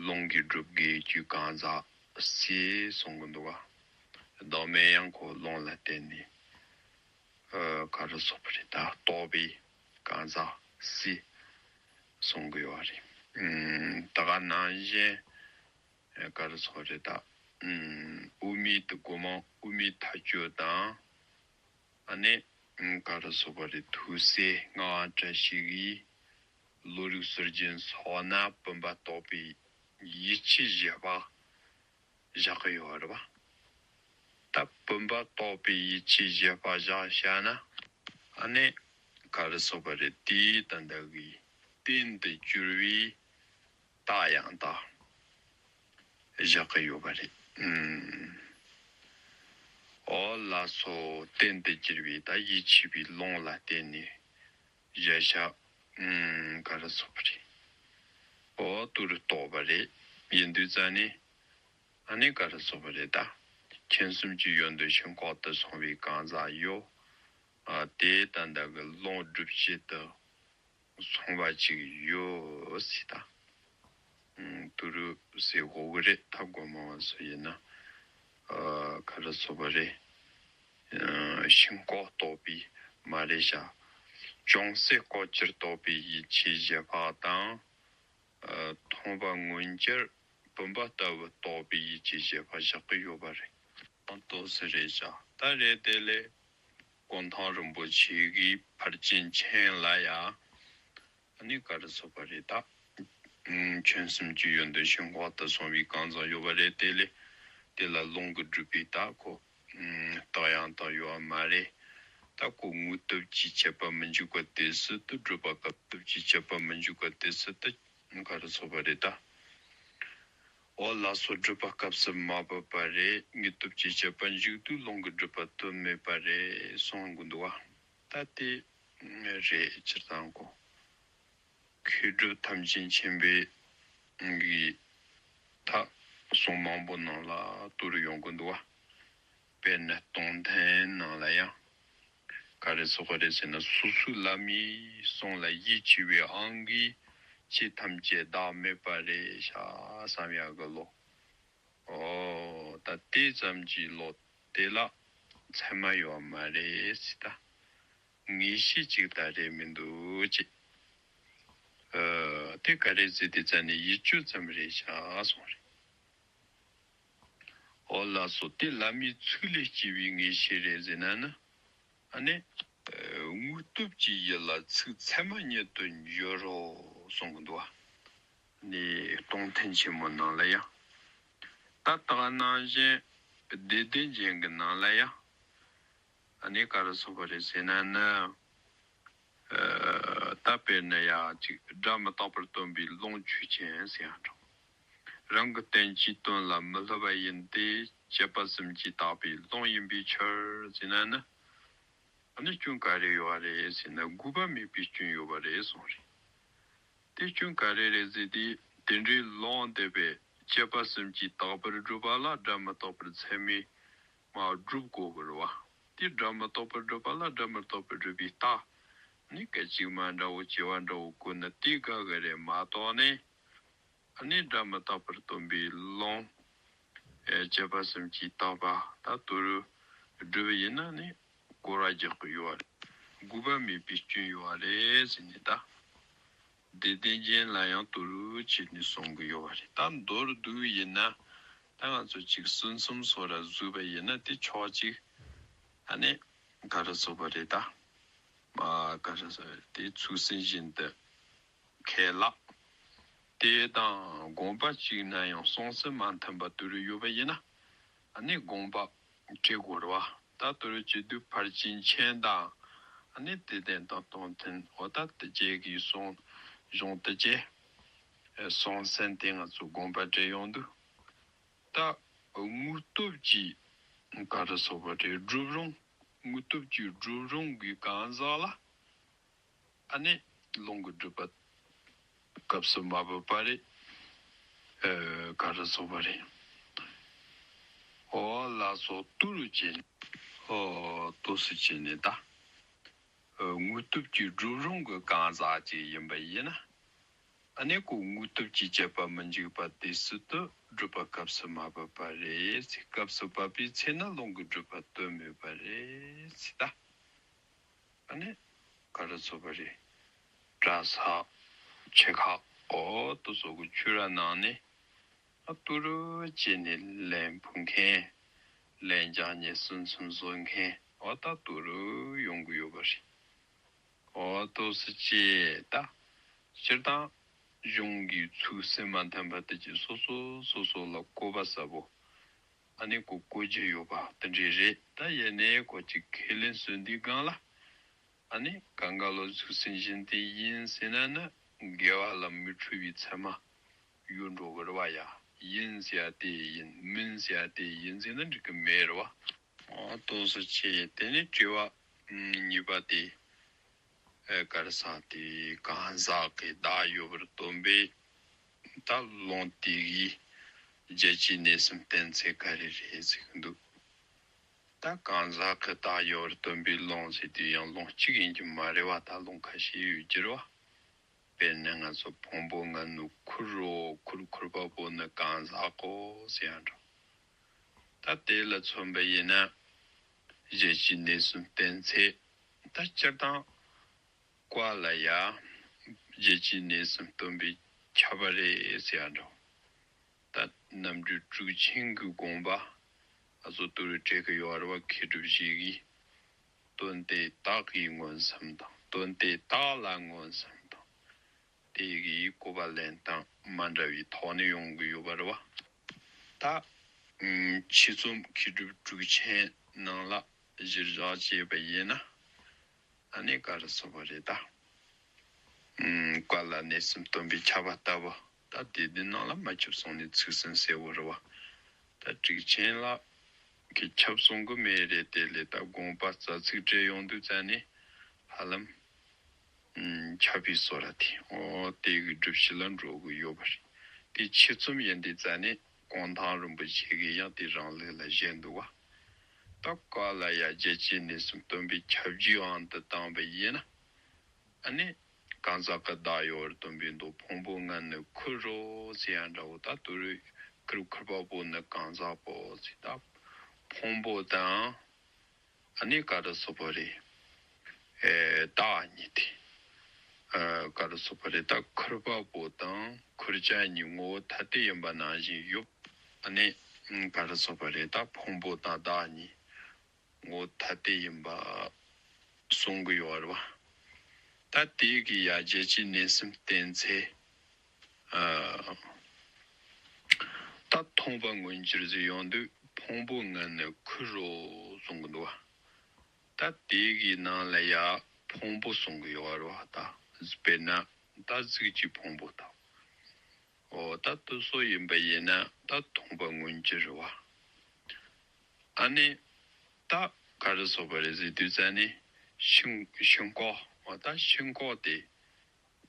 ལུང་གིས་སྒྲུབ་དགོས་རྒྱུ་གང་ཟག་སྲིད་གསུང་གི་འདུག་ག་བདག་མེད་ཡང་ཁོ་ལུང་ལ་བརྟེན་ནས་ཨ་ག་རེ་ཟེར་བ་རེད། ད་རྟོགས་པའི་གང་ཟག་སྲིད་གསུང་གི་ཡོད་རེད། ཨུམ། ད་ག་ནང་བཞིན་ཨ་ག་རེ་ཟེར་བ་རེད། ད་ཨུམ། དབུ་མའི་དུ་སྒོ་མང་དབུ་མའི་མཐའ་དཔྱོད་དང་། ཨ་ནི་ཨུམ་ག་རེ་ཟེར་བ་རེད། ཐུགས་སྲས་སྔགས་བཀྲ་ཤིས་ཀྱི་བློ་རིག་སྲོལ་རྒྱུན་སོགས་ན་བུམ་པ་རྟོགས་པའི་ཡིད་ཆེས་བཞི་པ་བཞག་གི་ཡོད་རེད་པ། ད་བུམ་པ་རྟོགས་པའི་ཡིད་ཆེས་བཞི་པ་བཞག་བཞག་ན། ཨ་ནི་ག་རེ་ཟེར་བ་རེད། དེའི་ད་ལྟ་གི་རྟེན་དུ་གྱུར་པའི་རྟགས་ཡང་དག་བཞག་གི་ཡོད་པ་རེད། ཨུམ། འོ་ལགས་སོ། རྟེན་དུ་གྱུར་པའི་ད་ཡིད་ཆེས་པའི་ལུང་ལ་བརྟེན་ནས་བཞག་བཞག་ཨུམ། ག་རེ་ཟེར་བ་རེད། འོ་དུ་རུ་རྟོགས་པ་རེད། ཡིན་དུས་ཙ་ནི། ཨ་ནི་ག་རེ་ཟེར་བ་རེད། ད་མཁྱེན་གསུམ་གྱི་ཡོན་ཏན་ཤིན་ལྐོག་ཏུ་སོང་བའི་གང་ཟག་ཡོད། ཨ་དེ་ད་ལྟ་གི་ལུང་སྒྲུབ་བྱེད་དུ་སོང་བ་ཅིག་ཡོད་སྲིད་ད། ཨུམ། དུ་རུ་ཟེར་དགོས་ཀྱི་རེད། ད་སྒོ་མང་བ་ཚོ་ཡིན་ན་ཨ་ག་རེ་ཟེར་བ་རེད། ཨ་ཤིན་ལྐོག་རྟོགས་པའི་མ་རེད་བྱ། ཅུང་ཟད་ལྐོག་གྱུར་རྟོགས་པའི་ཡིད་ཆེས་བཞི་པ་དང་། ཨ་མཐོང་བ་མངོན་གྱུར་བུམ་པ་ལྟ་བུ་རྟོགས་པའི་ཡིད་ཆེས་བཞི་པ་བཞག་གི་ཡོད་པ་རེད། དང་ཏོག་ཙམ་རེད་བྱ། ད་རེད་དེ་ལས་གུང་ཐང་རིན་པོ་ཆེ་གི་ཕར་ཕྱིན་མཆན་ལ་ཡ། ཨ་ནི་ག་རེ་ཟེར་བ་རེད། ད་ཨུམ་མཁྱེན་གསུམ་གྱི་ཡོན་ཏན་ཤིན་ལྐོག་ཏུ་སོང་བའི་གང་ཟག་ཡོད་པ་རེད། དེ་ལས་དེ་ལ་ལུང་གིས་སྒྲུབ་པའི་ད་ཁོ་ཨུམ་རྟགས་ཡང་དག་ཡོད་པ་མ་རེད། ད་ཁོ་དངོས་སྟོབས་ཀྱིས་ཁྱད་པར་མི་འཇུག་པ་དེ་སྲིད་དུ་སྒྲུབ་པ་སྐབས་སྟོབས་ཀྱིས་ཁྱད་པར་མི་འཇུག་པ་དེ་སྲིད་དུ་ག་རེ་ཟེར་བ་རེད། ད་འོ་ལགས་སོ། སྒྲུབ་པ་སྐབས་སུ་མ་བབས་པ་རེད། དངོས་སྟོབས་ཀྱིས་ཁྱད་པར་འཇུག་དུས་ལུང་གིས་སྒྲུབ་པ་དོན་མེད་པ་རེད་གསུང་གི་འདུག་བ། ད་དེ་རེད། སྤྱིར་བཏང་ཁོ་མཁས་གྲུབ་ཐམས་ཅད་མཁྱེན་པའི་གི་ད་གསུང་མང་པོ་ནང་ལ་དུ་རུ་ཡོང་གི་འདུག་བ། དཔེར་ན་སྟོང་ཐུན་ནང་ལ་ཡང་ག་རེ་ཟེར་བ་རེད་ཟེར་ན། སོ་སོའི་བླ་མའི་གསུང་ལ་ཡིད་ཆེས་པའི་དབང་གིས་ཆོས་ཐམས་ཅད་བདག་མེད་པ་རེད་ཤག་བསམ་ཡག་གི་བློ། འོ་ད་དེ་ཙམ་གྱི་བློ་དེ་ལ་ཚད་མ་ཡོད་མ་རེད་ཟེར། ད་ངེས་ཤེས་ཅིག་ད་རེད་མི་འདུག་ཅེས། ཨ་དེ་ག་རེ་ཟེར་དུས་ཙ་ནི་ཡིད་དཔྱོད་ཙམ་རེད་ཤག་གསུངས་རེད། འོ་ལགས་སོ། དེ་བླ་མའི་ཚིག་ལས་སྐྱེས་པའི་ངེས་ཤེས་རེད་ཟེར་ན་ནི། ཨ་ནི་ཨ་དངོས་སྟོབས་ཀྱི་ཡུལ་ལ་ཚིག་ཚད་མ་ཉིད་དུ་འགྱུར་རོ་གསུང་གི་འདུག་བ། ནི་སྟོང་ཐུན་ཆེན་མོ་ནང་ལ་ཡང་། ད་ལྟ་ནང་བཞིན་བདེ་ལྡན་རྒྱན་གྱི་ནང་ལ་ཡང་། ཨ་ནི་ག་རེ་གསུངས་པ་རེད་ཟེར་ན་ནི། ཨ་ད་དཔེར་ན་ཡ་གཅིག་སྒྲ་མི་རྟག་པར་སྟོན་པའི་ལུང་ཆོས་ཅན་ཟེར་ཡང་འགྲོ། རང་གི་རྟེན་གྱི་དོན་ལ་མི་སླུ་བ་ཡིན་ཏེ། དཔྱད་པ་གསུམ་གྱིས་བརྟགས་པའི་ལུང་ཡིན་པའི་ཕྱིར་ཟེར་ན་ནི། ཨ་ནི་སྐྱོན་ག་རེ་ཡོད་རེད་ཟེར་ན། དགོས་པ་མེད་པའི་སྐྱོན་ཡོད་པ་རེད་གསུངས་རེད། དེ་སྐྱོན་ག་རེ་རེད་ཟེར་དུས། དེ་འདྲའི་ལུང་དེ་པས་དཔྱད་པ་གསུམ་གྱིས་རྟག་པར་སྒྲུབ་པ་ལ་སྒྲ་མི་རྟག་པར་ཚད་མས་མ་སྒྲུབ་དགོས་པ་རེད་བ། དེ་སྒྲ་མི་རྟག་པར་སྒྲུབ་པ་ལ་སྒྲ་མི་རྟག་པར་སྒྲུབ་པའི་རྟགས་ནི་སྐད་ཅིག་མ་འདྲ་བོ་བྱེ་བ་འདྲ་བོ་བཀོད་ན་དེ་དགའ་གི་རེད་མ་གཏོགས་ནི། ཨ་ནི་སྒྲ་མི་རྟག་པར་སྟོན་པའི་ལུང་། ཨེ་དཔྱད་པ་གསུམ་གྱིས་བརྟགས་པ་ད་དུ་རུ་སྒྲུབ་ཡིན་ན་ནི་སྐོར་བ་རྒྱག་གི་ཡོད་རེད། དགོས་པ་མེད་པའི་སྐྱོན་ཡོད་རེད་ཟེར་ནས་ད། བདེ་ལྡན་རྒྱན་ལ་ཡང་དུ་རུ་བྱས་ནས་གསུང་གི་ཡོད་རེད། ད་མདོར་བསྡུས་ཡིན་ན་ད་ང་ཚོ་གཅིག་ཟིན་གསུམ་སོགས་ར་བཟོས་པ་ཡིན་ན་དེ་ཕྱོགས་གཅིག་ཨ་ནི་ག་རེ་ཟེར་བ་རེད་ད། མ་ག་རེ་ཟེར་དེ་ཚུལ་སྲིད་བཞིན་དུ། ཁས་བླངས། དེ་དང་དགོངས་པ་གཅིག་ན་ཡང་གསུང་ཚུལ་མ་མཐུན་པ་དུ་རུ་ཡོད་པ་ཡིན་ན། ཨ་ནི་དགོངས་པ་འགྲེལ་དགོས་རེད་བ། ད་དུ་རུ་བྱེད་དུས་ཕར་ཕྱིན་མཆན་དང་ ཨ་ནི་དེ་ལྡན་དང་སྟོང་ཐུན། འོ་ད་དེ་བཅས་ཀྱི་གསུང་གཞུང་དེ་བཅས་གསུང་ཟིན་ཏེ་ང་ཚོ་དགོངས་པ་འགྲེལ་ཡོང་དུས། ད་དངོས་སྟོབས་ཀྱི་ག་རེ་ཟེར་བ་རེད། སྒྲུབ་རུང་། དངོས་སྟོབས་ཀྱི་སྒྲུབ་རུང་གི་གང་ཟག་ལ། ཨ་ནི་ལུང་གི་སྒྲུབ་པ་སྐབས་སུ་མ་བབས་པ་རེད། ཨ། ག་རེ་ཟེར་བ་རེད། འོ་ལ་སོགས་དུ་རུ་བྱས་ནས། འོ་དུ་སུ་བྱས་ནས་ད། ཨ། དངོས་སྟོབས་ཀྱི་སྒྲུབ་རུང་གི་གང་ཟག་ཅིག་ཡིན་པ་ཡིན་ན། ཨ་ནི་ཁོ་དངོས་སྟོབས་ཀྱིས་བསྐྱེད་པ་མི་འཇུག་པ་དེ་སྲིད་དུ་སྒྲུབ་པ་སྐབས་སུ་མ་བབས་པ་རེད་ཟེར། སྐབས་སུ་བབས་པའི་ཚེ་ན་ལུང་གི་སྒྲུབ་པ་སྟོན་མེད་པ་རེད་ཟེར་ད། ཨ་ནི་ག་རེ་ཟེར་བ་རེད། གྲྭ་ས་ཆེ་ཁག་འོ་དེ་ཚོ་གི་ཆོས་ར་ནང་ནས། ཨ། དུ་རུ་བྱས་ནས་ལན་ཕུལ་མཁན། ལན་རྒྱག་ནས་ཟིན་མཚམས་བཟོ་མཁན། འོ་ད་དུ་རུ་ཡོང་གི་ཡོད་པ་རེད། འོ་དེ་སུ་བྱས་ད། སྤྱིར་བཏང་གཞུང་གི་ཚིག་སེམས་མ་མཐུན་པ་དེ་ཅིག་སོ་སོ་སོ་སོ་ལ་གོ་བ་གསལ་པོ། ཨ་ནི་ཁོ་གོ་རྒྱུ་ཡོད་པ་དེ་འདྲས་རེད། ད་ཡིན་ནའི་ཁོ་ཅིག་ཁས་ལེན་བཟོ་དུས་སྒང་ལ། ཨ་ནི་གང་ག་ལོ་ཚིག་སེམས་བཞིན་དེ་ཡིན་ཟེར་ན་ནི། དགེ་བ་ལ་མི་འཁྲུལ་བའི་ཚད་མ་ཡོད་འགྲོ་གི་རེད་བ་ཡ། ཡིན་ཟེར་ཡ་དེ་ཡིན། མིན་ཟེར་ཡ་དེ་ཡིན་ཟེར་ན་འགྲིག་གི་མེད་རེད་བ། འོ་དེ་སུ་བྱས། དེ་ནས་དྲི་བ་གཉིས་པ་དེ། ཨེ། ག་རེ་ཟེར། དེ་གང་ཟག་གི་བདག་ཡོད་པར་སྟོན་པའི་ད་ལུང་དེ་གི་བརྒྱད་ཅུའི་གནས་གསུམ་བསྟན་ཚད་ག་རེ་རེད་ཟེར་གི་འདུག་ད་གང་ཟག་གི་བདག་ཡོད་པར་སྟོན་པའི་ལུང་ཟེར་དུས་ཡང་ལུང་གཅིག་ཡིན་གྱི་མ་རེད་བ། ད་ལུང་ཁ་ཤས་ཡོད་ཀྱི་རེད་བ། དཔེར་ན་ང་ཚོ་ཕུང་པོ་ལྔ་ནི་ཁུར་རོ། ཁུར་ཁུར་པ་པོ་ནི་གང་ཟག་གོ་ཟེར་ཡང་འགྲོ། ད་དེ་ལ་མཚོན་པ་ཡིན་ན། བརྒྱད་ཅུའི་གནས་གསུམ་བསྟན་ཚད། ད་སྤྱིར་བཏང་བཀའ་ལ་ཡ་བརྒྱད་ཅུའི་གནས་གསུམ་སྟོན་པའི་ཁྱབ་པ་རེད་ཟེར་ཡང་འགྲོ། ད་རྣམ་འགྲེལ་དྲུག་ཆེན་གྱི་དགོངས་པ། ཨ། སོ་དུ་རུ་བྲིས་གི་ཡོད་རེད་བ། མཁས་གྲུབ་བཞི་གིས། དོན་དེ་དག་གིས་མངོན་སུམ་དང་། དོན་དེ་དག་ལ་མངོན་སུམ་དང་། དེ་གི་བཀོད་པ་ལེན་སྟངས་མ་འདྲ་བའི་ཐོག་ནས་ཡོང་གི་ཡོད་པ་རེད་བ། ད་ཨུམ་ཆེད་རྩོམ་མཁས་གྲུབ་དྲུག་ཆེན་ནང་ལ་གཞིར་བཞག་བྱས་པ་ཡིན་ན། ཨ་ནི་ག་རེ་ཟེར་བ་རེད་ད། ཨུམ། བཀའ་ལ་གནས་གསུམ་སྟོན་པའི་ཁྱབ་པ་ལྟ་བུ། ད་དེ་དེ་ནང་ལ་མ་ཁྱབ་སོང་ནས་ཚིག་ཟིན་གསལ་བོ་རེད་བ། ད་དྲུག་ཆེན་ལ་གི་ཁྱབ་སོང་གི་མེད་རེད། དེ་ལས་ད་དགོངས་པ་རྩ་ཚིག་བྲིས་ཡོང་དུས་ཙ་ནས་ཧ་ལམ། ཨུམ། ཁྱབ་པའི་བཟོ་འདྲ་དེ། འོ་དེ་གི་སྒྲུབ་བྱེད་ལ་འགྲོ་གི་ཡོད་པ་རེད། དེ་ཆེད་རྩོམ་ཡིན་དུས་ཙ་ནས་གུང་ཐང་རིན་པོ་ཆེ་གིས་ཡང་དེ་རང་ལུགས་ལ་བཞེད་འདུག་བ། ད་བཀའ་ལ་ཡ་བརྒྱད་ཅུའི་གནས་གསུམ་སྟོན་པའི་ཁྱབ་བྱའི་དབང་དུ་བཏང་བ་ཡིན་ན། ཨ་ནི་གང་ཟག་གི་བདག་ཡོད་པར་སྟོན་པའི་མདོ། ཕུང་པོ་ལྔ་ནི་ཁུར་རོ་ཟེར་ཡང་འདྲ་བོ། ད་དུ་རུ་ཁུར་ཁུར་པ་པོ་ནི་གང་ཟག་པོ་ཟེར། ད་ཕུང་པོ་དང་། ཨ་ནི་ག་རེ་ཟེར་བ་རེད། ཨེ། བདག་གཉིས་ཏེ། ཨ། ག་རེ་ཟེར་བ་རེད། ད་ཁུར་པ་པོ་དང་ཁུར་ཅན་གཉིས་ངོ་བོ་ཐ་དད་ཡིན་པ་ནང་བཞིན་ཡོད། ཨ་ནི་ག་རེ་ཟེར་བ་རེད། ད་ཕུང་པོ་དང་བདག་གཉིས་ངོ་བོ་ཐ་དད་ཡིན་པ་གསུང་གི་ཡོད་རེད་བ། ད་དེ་གི་ཡ་བརྒྱད་ཅུའི་གནས་གསུམ་བསྟན་ཚད། ཨ། ད་མཐོང་བ་མངོན་གྱུར་ཟེར་ཡོང་དུས་ཕུང་པོ་ལྔ་ནི་ཁུར་རོ་གསུང་གི་འདུག་བ། ད་དེ་གི་ནང་ལ་ཡ་ཕུང་པོ་གསུང་གི་ཡོད་རེད་བ། ད་དཔེར་ན་ད་གཟུགས་ཀྱི་ཕུང་པོ་དང་། འོ་ད་དེ་ཚོ་ཡིན་པ་ཡིན་ན་ད་མཐོང་བ་མངོན་གྱུར་རེད་བ། ཨ་ནི་ད་ག་རེ་ཟེར་བ་རེད་ཟེར་དུས་ཙ་ནས་ཤིན་ཤིན་ལྐོག་འོ་ད་ཤིན་ལྐོག་དེ་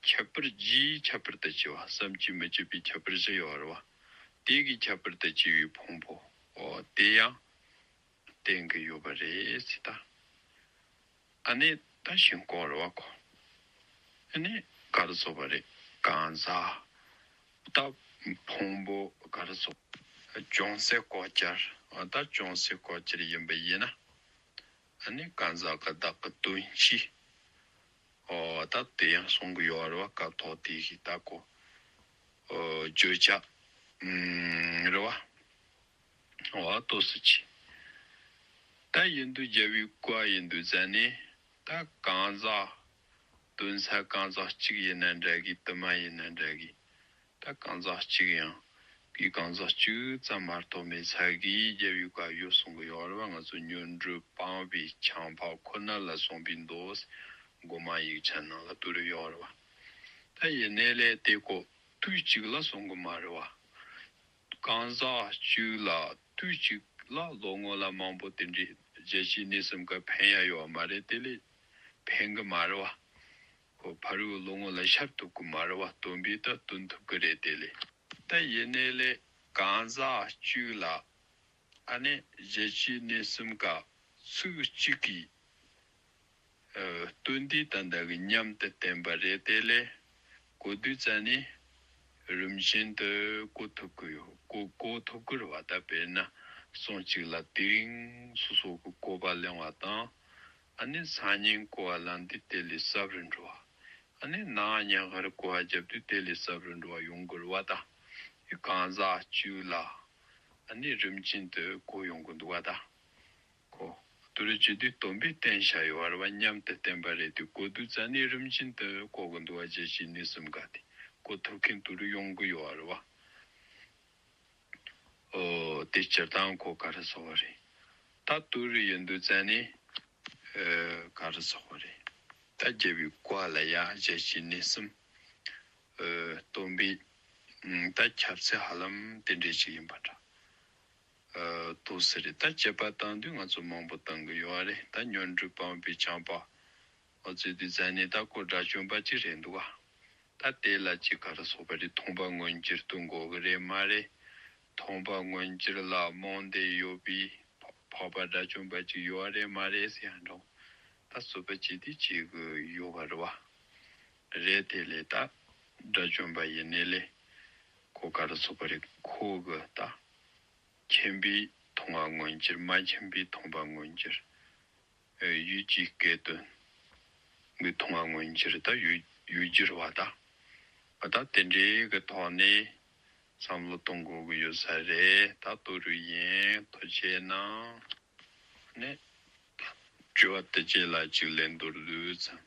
ཁྱད་པར་བཞིའི་ཁྱད་པར་དུ་བྱས་པ། བསམ་གྱིས་མི་ཁྱབ་པའི་ཁྱད་པར་བཞི་ཡོད་རེད་བ། དེ་གི་ཁྱད་པར་དུ་བྱས་པའི་ཕུང་པོ། འོ་དེ་ཡང་བསྟན་གྱི་ཡོད་པ་རེད་ཟེར་ད། ཨ་ནི་ད་ཤིན་ལྐོག་རེད་བ་ཁོ། ཨ་ནི་ག་རེ་ཟེར་བ་རེད། གང་ཟག་ད་ཕུང་པོ་ག་རེ་ཟེར། ཅུང་ཟད་ལྐོག་གྱུར། ཨ། ད་ཅུང་ཟད་ལྐོག་གྱུར་ཡིན་པ་ཡིན་ན། ཨ་ནི་གང་ཟག་གི་བདག་གི་དོན་སྤྱི། འོ་ད་དེ་ཡང་གསུང་གི་ཡོད་རེད་བ། སྐབས་ཐོག་དེ་གི་ད་གོ། འོ་བརྗོད་བྱ། ཨུམ། རེད་བ། འོ་དེ་སུ་བྱས། ད་ཡིན་དུས་རྒྱལ་བའི་བཀའ་ཡིན་དུས་ཙ་ནས་ད་གང་ཟག་དོན་ས་གང་ཟག་གཅིག་ཡིན་ན་འདྲ་གི། དུ་མ་ཡིན་ན་འདྲ་གི། ད་གང་ཟག་གཅིག་ཡང་ གི་གང་ཟག་གཅིག་ཙམ་མ་གཏོགས་མེད་ས་གི་རྒྱལ་བའི་བཀའ་ཡོད་གསུང་གི་ཡོད་རེད་བ། ང་ཚོ་སྔོན་འགྲོ་སྤངས་པའི་ཆང་ཕག་ཁོ་ན་ལ་སོགས་པའི་མདོ་སྒོ་མང་ཡིག་ཆ་ནང་ལ་བསྡུར་ཡོད་རེད་བ། ད་ཡིན་ནའི་ལས་དེ་ཀོ་དུས་གཅིག་ལ་གསུང་གི་མ་རེད་བ། གང་ཟག་གཅིག་ལ་དུས་གཅིག་ལ་ལོ་ངོ་ལ་མང་པོ་དེ་འདྲའི་བརྒྱད་ཅུའི་གནས་གསུམ་ཀ་ཕན་ཡ་ཡོད་བ་མ་རེད། དེ་ལས་ཕན་གི་མ་རེད་བ། ཁོ་ཕ་རོལ་ལོ་ངོ་ལ་ཤར་ཐུབ་གི་མ་རེད་བ། སྟོན་པས་ད་སྟོན་ཐུབ་གི་རེད། དེ་ལས་ད་ཡིན་ནའི་ལས་གང་ཟག་གཅིག་ལ་ཨ་ནི་བརྒྱད་ཅུའི་གནས་གསུམ་ཀ་ཚིག་གཅིག་གིས་ཨ་སྟོན་དུས་ད་ལྟ་གི་མཉམ་དུ་བསྟན་པ་རེད། དེ་ལས་གོ་དུས་ཙ་ནས་རིམ་བཞིན་དུ་གོ་ཐུབ་ཀྱི་ཡོད། གོ་གོ་ཐུབ་ཀྱི་རེད་བ། ད་དཔེར་ན་གསུང་གཅིག་ལ་དེ་རིང་སོ་སོ་གི་གོ་བ་ལེན་པ་དང་། ཨ་ནི་སང་ཉིན་གོ་བ་ལེན་དུས་དེ་ལས་ཟབ་རུ་འགྲོ་བ། ཨ་ནི་གནངས་ཉིན་ཧར་གོ་བ་བརྒྱབ་དུས་དེ་ལས་ཟབ་རུ་འགྲོ་བ་ཡོང་གི་རེད་བ། ད་ཡི་གང་ཟག་གཅིག་ལ་ཨ་ནི་རིམ་བཞིན་དུ་གོ་ཡོང་གི་འདུག་བ། ད། ཁོ། དུ་རུ་བྱེད་དུས་སྟོན་པས་བསྟན་བྱ་ཡོད་བར་བ་མཉམ་དུ་བསྟན་པ་རེད་དེ། གོ་དུས་ཙ་ནས་རིམ་བཞིན་དུ་གོ་གི་འདུག་བ། བརྒྱད་ཅུའི་གནས་གསུམ་ག་དེ་གོ་ཐུབ་མཁན་དུ་རུ་ཡོང་གི་ཡོད་བར་བ། ཨོ། དེ་སྤྱིར་བཏང་གོ་ག་རེ་ཟེར་བ་རེད། ད་དུ་རུ་ཡིན་དུས་ཙ་ནས་ཨ་ག་རེ་ཟེར་བ་རེད། ད་རྒྱལ་བའི་བཀའ་ལ་ཡ་བརྒྱད་ཅུའི་གནས་གསུམ་ཨ་སྟོན་པས་ཨ་ད་ཁྱབ་ཚད་ཧ་ལམ་དེ་འདྲས་ཅིག་ཡིན་པ་འདྲ། ཨ་ཏོག་ཙམ་རེད། ད་དཔྱད་པ་བཏང་དུས་ང་ཚོ་མང་པོ་བཏང་གི་ཡོད་རེད། ད་སྔོན་འགྲོ་སྤངས་པའི་ཆང་ཕག་ཨོ་ཙི་དུས་ཙ་ནས་ད་ཁོ་དགྲ་བཅོམ་པ་ཅིག་རེད་འདུག་ག་ད་དེ་ལ་ཅིག་ག་རེ་ཟེར་བ་རེད། མཐོང་བ་མངོན་གྱུར་དུ་འགོག་གི་རེད་མ་རེད། མཐོང་བ་མངོན་གྱུར་ལ་རྨོངས་ཏེ་ཡོད་པའི་འཕགས་པ་དགྲ་བཅོམ་པ་ཅིག་ཡོད་རེད་མ་རེད་ཟེར་ཡང་འགྲོ། ད་ཟུར་པ་ཅིག་དེ་ཅིག་ཡོད་པ་རེད་བ། རེད། དེ་ལས་ད་དགྲ་བཅོམ་པ་ཡིན་ནའི་ལས་ཁོ་ག་རེ་ཟེར་བ་རེད། ཁོ་གི་ད་མཁྱེན་པས་མཐོང་བ་མངོན་གྱུར། མ་མཁྱེན་པས་མཐོང་བ་མངོན་གྱུར། ཨེ་ཡུལ་གྱི་སྐད་དོད་ཀྱིས་མཐོང་བ་མངོན་གྱུར། ད་ཡུལ་ཡུལ་གྱུར་བ་ད། ཨ་ད་དེ་འདྲའི་གི་ཐོག་ནས་བསམ་བློ་གཏོང་དགོས་ཀྱི་ཡོད་ས་རེད། ད་ལྟོ་རུ་ཡིན། ཐུགས་རྗེ་གནང་། ནས་དྲི་བ་དེ་རྗེས་ལ་ཅིག་ལན་མདོར་བསྡུས་ཙམ།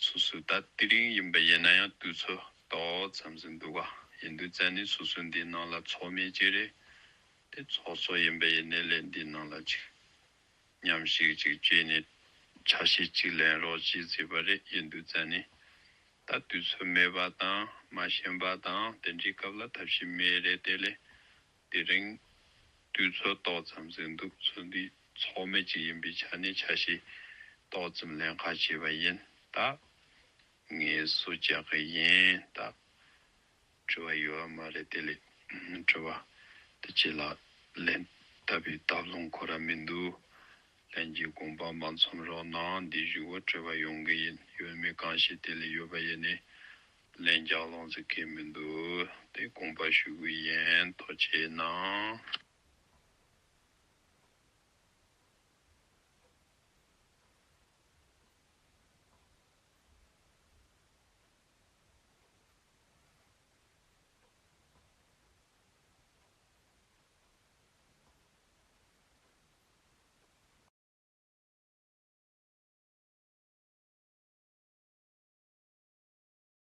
སོ་སོའི་ད་དེ་རིང་ཡིན་པ་ཡིན་ན་ཡང་དུས་ཚོད་ཏོག་ཙམ་ཟིན་འདུག་ག་ཡིན་དུས་ཙ་ནས་སོ་སོ་འདིའི་ནང་ལ་ཚོགས་མེད་ཅིག་རེད། དེ་ཚོགས་སོ་ཡིན་པ་ཡིན་ནའི་ལས་འདིའི་ནང་ལ་ཅིག་མཉམ་ཞུགས་ཅིག་བྱས་ནས་ཆ་ཤས་ཅིག་ལེན་རོགས་ཅེས་ཟེར་བ་རེད། ཡིན་དུས་ཙ་ནས་ད་དུས་ཚོད་མེད་པ་དང་མ་ཤེས་པ་དང་དེ་འདྲའི་སྐབས་ལ་ཐབས་ཤེས་མེད་རེད། དེ་ལས་དེ་རིང་དུས་ཚོད་ཏོག་ཙམ་ཟིན་འདུག་ཚོད་འདི་ཚོགས་མེད་ཅིག་ཡིན་པའི་ཆ་ནས་ཆ་ཤས་ཏོག་ཙམ་ལེན་ཁ་བྱས་པ་ཡིན། ད་ངས་སུ་བཅག་གི་ཡིན། ད་དྲི་བ་ཡོད་མ་རེད། དེ་ལས་དྲི་བ་དེ་ཅི་ལ་ལན་བཏབ་པའི་སྟབས་ལོང་ཁོ་ར་མི་འདུག་ལན་གྱི་དགོངས་པ་མ་ཚོམ་རོགས་གནང་། འདི་བཞུགས་པ་དྲི་བ་ཡོང་གི་ཡིན། ཡོད་མེད་གང་ཤེས། དེ་ལས་ཡོད་པ་ཡིན་ནས་ལན་རྒྱག་ལོང་ཟེར་མཁན་མི་འདུག་དེ་དགོངས་པ་ཞུ་གི་ཡིན། ཐུགས་རྗེ་གནང་།